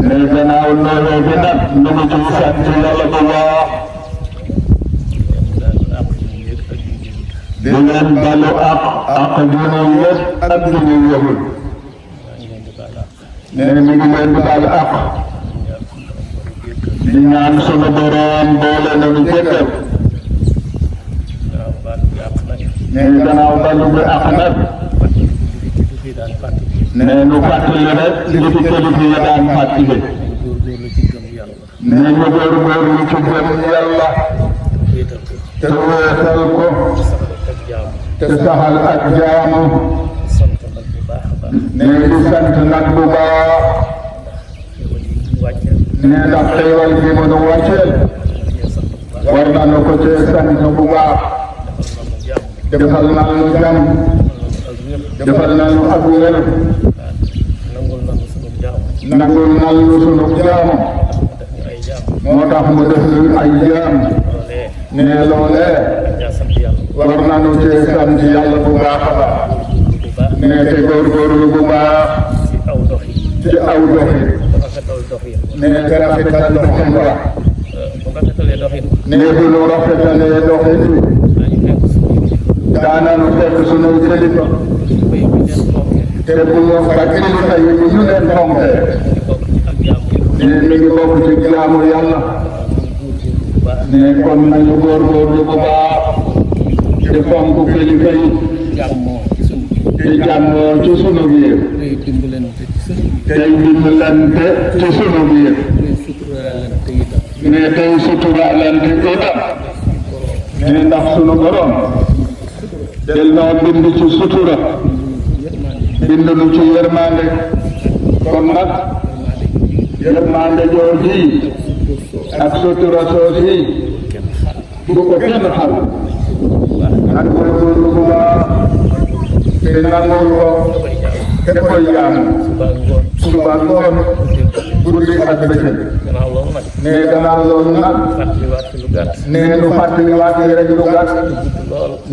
ne gannaaw loolu bi nag ñu ngi ci sant yàlla bu baax di leen balu ak ju ñu yëg ak ju ñu yëgul ne mi ngi leen di balu ak di ñaan sunu borom boole nañu jéggal ne gannaaw balu bi ak nag ne nu fàttali rek li fi kilifa yi daan fàttali ne ñu góorgóorlu ci gëm yàlla te wéetal ko te saxal ak jaamu ne di sant nag bu baax ne ndax xéewal gi mu nu wàcceel war nañu ko cee sant bu baax defal nañu jàmm defal nañu ak wér nangul nañu sunu jaamu moo tax mu def ñu ay jaam ne loolee war nañu cee sant yàlla bu baax a baax ne te góorgóorlu bu baax ci aw doxin ne te rafetal doxin ba ne bu nu rafetalee doxin daanañu fekk sunu kilifa te bu ñu fa kilifa yi ñu leen fonkee ne mi ngi bokk ci jaamu yàlla ne kon nañu góorgóorlu bu baax te fonk kilifa yi te jàmmoo ci sunu biir tey dimbalante ci sunu biir ne tey suturaalante itam ne ndax sunu borom del noo bind ci sutura bind nu ci yërmande kon nag yërmande jooji ak sutura soosi bu ko kenn xam ak góorgóorlu bu baax te nangul ko te koy jaamu suba ngoon guddi ak bëccëg ne gannaaw loolu nag ne nu fàttaliwaat rek lu gàtt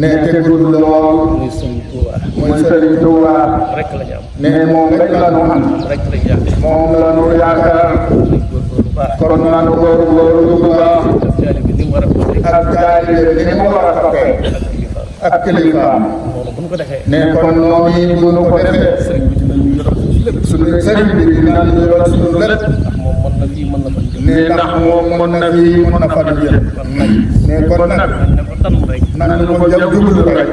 ne te gudd lool muy Sëriñ Tuuba ne moom rek la nu am moom la nu yaakaar kon nanu góorgóorlu bu baax ak taalibe ni mu war a toppee ak kilifaam ne kon noonu bu nu ko defee sunu sëriñ bi dinañu yor sunu lépp ne ndax moom mën na fii mën na fa jël ne kon nag nañu ko jëm jublu rek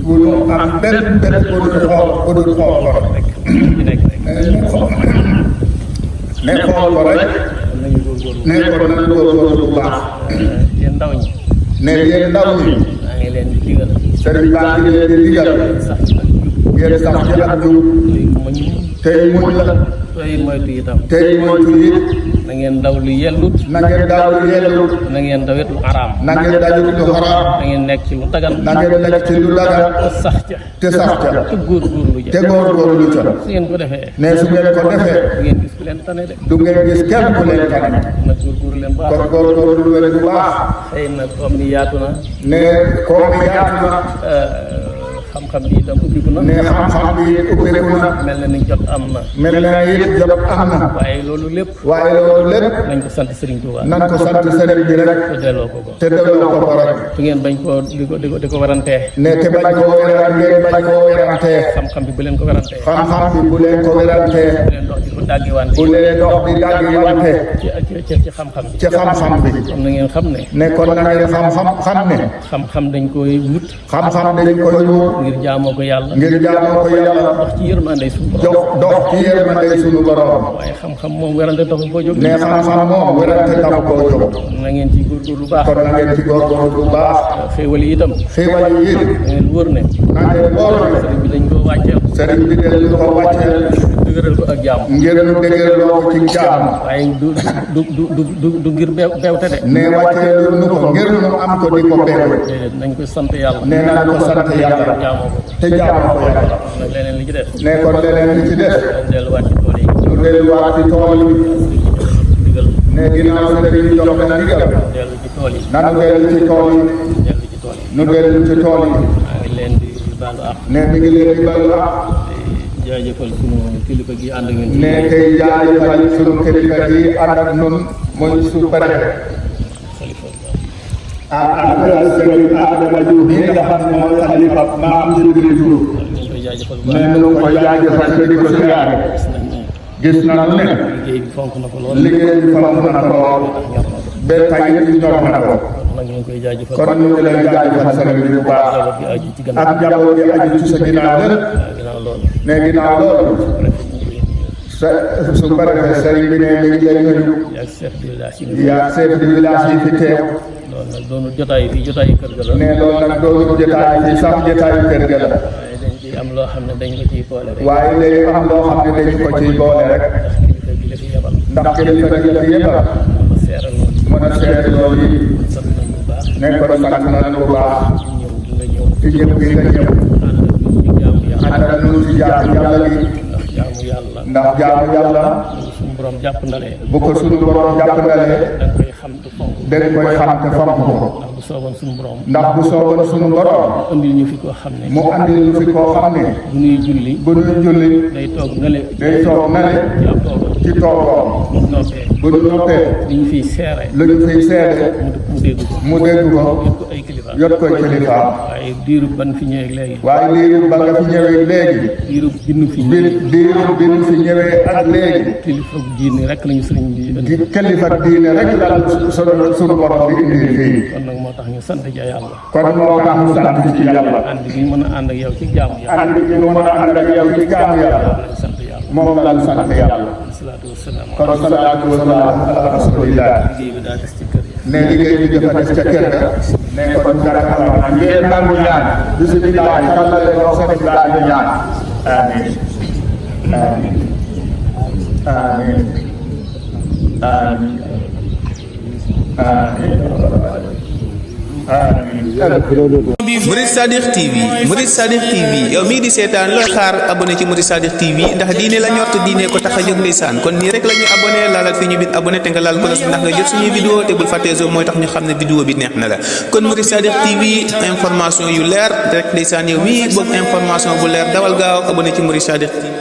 bu nu am benn bët bu dul xool ko ne xool ko rek ne kon nañu góorgóorlu bu baax ne yéen ndaw ñi sëriñ baa ngi leen di digal ngeen sax ci ak jub tey muñ la tey moytu it na ngeen daw lu yellut na ngeen daw lu yellut na ngeen dawit lu araam na ngeen dawit lu xaraam na ngeen nekk ci lu dagan na ngeen nekk ci lu dagan te sax ca te góorgóorlu te góorgóorlu ca su ngeen ko defee ne su ngeen ko defee du ngeen gis ku leen tane de du ngeen gis kenn ku leen tane nag góorgóorlu leen baax kon góorgóorlu leen bu baax xëy na comme ni yaatu na ne comme yaatu na xam-xam bi itam ubbiku na ne xam-xam bi ubbiku na mel na ni jot am na mel na it jot am na waaye loolu lépp nañ ko sant Serigne Touba nan ko sant sëriñ bi rek te delloo ko ko te delloo ko rek su ngeen bañ koo di ko warantee ne te bañ koo werantee xam-xam bi bu leen ko warantee xam-xam bi bu leen ko werantee bu leen dox di ko dàggiwante bu leen dox di dàggiwante ci xam-xam bi ci xam-xam bi kon na ngeen xam ne ne kon na ngeen xam ne xam-xam dañ koy wut xam-xam dañ koy wut ngir jaamoo ko yàlla dox ci yërmande suñu borom dox ci yërmande suñu borom waaye xam-xam moom werante taxu koo jóg ne xam-xam moom werante taxu koo jóg na ngeen ci góorgóorlu baax kon na ngeen ci góorgóorlu bu baax xéewal yi itam xéewal yi na ngeen wóor ne na ngeen wóor ne sëriñ bi dañ ko wàcceel sëriñ bi dañ ko wàcceel dëgëral ko ak jaam ngir dëgëraloo ko ci jaam waaye du ngir beewte de ne wàcceel nu ko ngir nu am ko di ko beewe déedéet nañ ko sant yàlla ne nañ ko sant yàlla jaamoo ko te jaamoo ko yàlla nag leneen li ci des ne kon leneen li ci des delluwaat ci tool yi ñu delluwaat ci tool yi digal ne ginnaaw sëriñ bi joxe na ndigal dellu ci tool yi nanu dellu ci tool yi dellu ci tool yi nu dellu ci tool yi maa ngi leen di baalu àq ne mi ngi leen di balu ak jaajëfal sunu kilifa gi ànd ak ñun. ne tey jaajëfal sunu kilifa gi ànd ak ñun mooy su préfet. ak Serigne Adama Diouf mi nga xam ne mooy xalifa maam Jibril Diouf. nee na ñu koy jaajëfal te di ko siyaare. gis nañu ne. liggéey bi fonk na ko lool. liggéey bi fonk na ko lool. ba tey it ñor na ko. kon ñu ngi koy jaajëfal. kon ñu ngi leen jaajëfal sëriñ bi bu baax. ak njaboot gi aju ci sa ginnaaw lépp. ne ginnaaw loolu. su préfet sëriñ bi ne mi ngi lay nuyu. yaa chef de village yi fi teew. loolu nag doonu jotaay fii jotaayu kër ga la. ne loolu nag doonu jotaay fii sax jotaayu kër ga la. waaye dañ ciy am loo xam ne dañ ko ciy boole rek. waaye léegi am loo xam ne dañu ko ciy boole rek. ndax kilifa gi la fi yebal. mën a seere loolu yi. ne ko sant nañu bu baax. ci ñëw gi nga ñëw. ànd ak ñun ci jaamu yàlla gi. ndax jaamu yàlla. suñu borom jàppandalee. bu ko suñu borom jàppandalee. dañ koy xam te fonk. dañ koy xam te fonk ko. ndax bu sooboon suñu borom. ndax bu sooboon suñu borom. andil ñu fi koo xam ne. mu andil ñu fi koo xam ne. bu ñuy julli. bu ñuy julli. day toog nale. day toog nale. ci toogoom. bu noppee. bu noppee. li ñu fiy seere. lu ñu fiy seere. mu dégg ko. mu dégg ko. yot ko ay kilifa. yot koy kilifa. waaye diiru ban fi ñëwee léegi. waaye diiru ba nga fi ñëwee léegi. diiru bindu fi. diiru bi nu fi ñëwee ak léegi. kilifa diine rek lañu sëriñ bi indi. kilifa diine rek la sunu borom bi indi fii. kon nag moo tax ñu sant ja yàlla. kon moo tax ñu sant ci yàlla. ànd gi mën a ànd ak yow ci jaamu yàlla. ànd gi mën a ànd ak yow ci jaamu yàlla. sant yàlla. moom la ñu sant yàlla. salaatu wasalaam. kon salaatu wasalaam ala rasulillah. liggéey bi daa des ci kër yi. ne liggéey bi dafa des ca kër ga. ne kon dara xamal ngeen nangu ñaan. bisimilah kan la leen wax seen daal di ñaan. amiin amiin amiin amiin Murid Sadiq TV Murid Sadiq TV yow mii di seetaan looy xaar abonné ci Murid Sadiq TV ndax diine la ñor te diine ko tax a jóg ndeysaan kon nii rek la ñuy abonné laalal fi ñu bind abonné te nga laal ko ndax nga jot suñuy vidéo te bul fàttee zo mooy tax ñu xam ne vidéo bi neex na la kon Murid Sadiq TV information yu leer rek ndeysaan yow mii bëgg information bu leer dawal gaaw abonné ci Murid Sadiq TV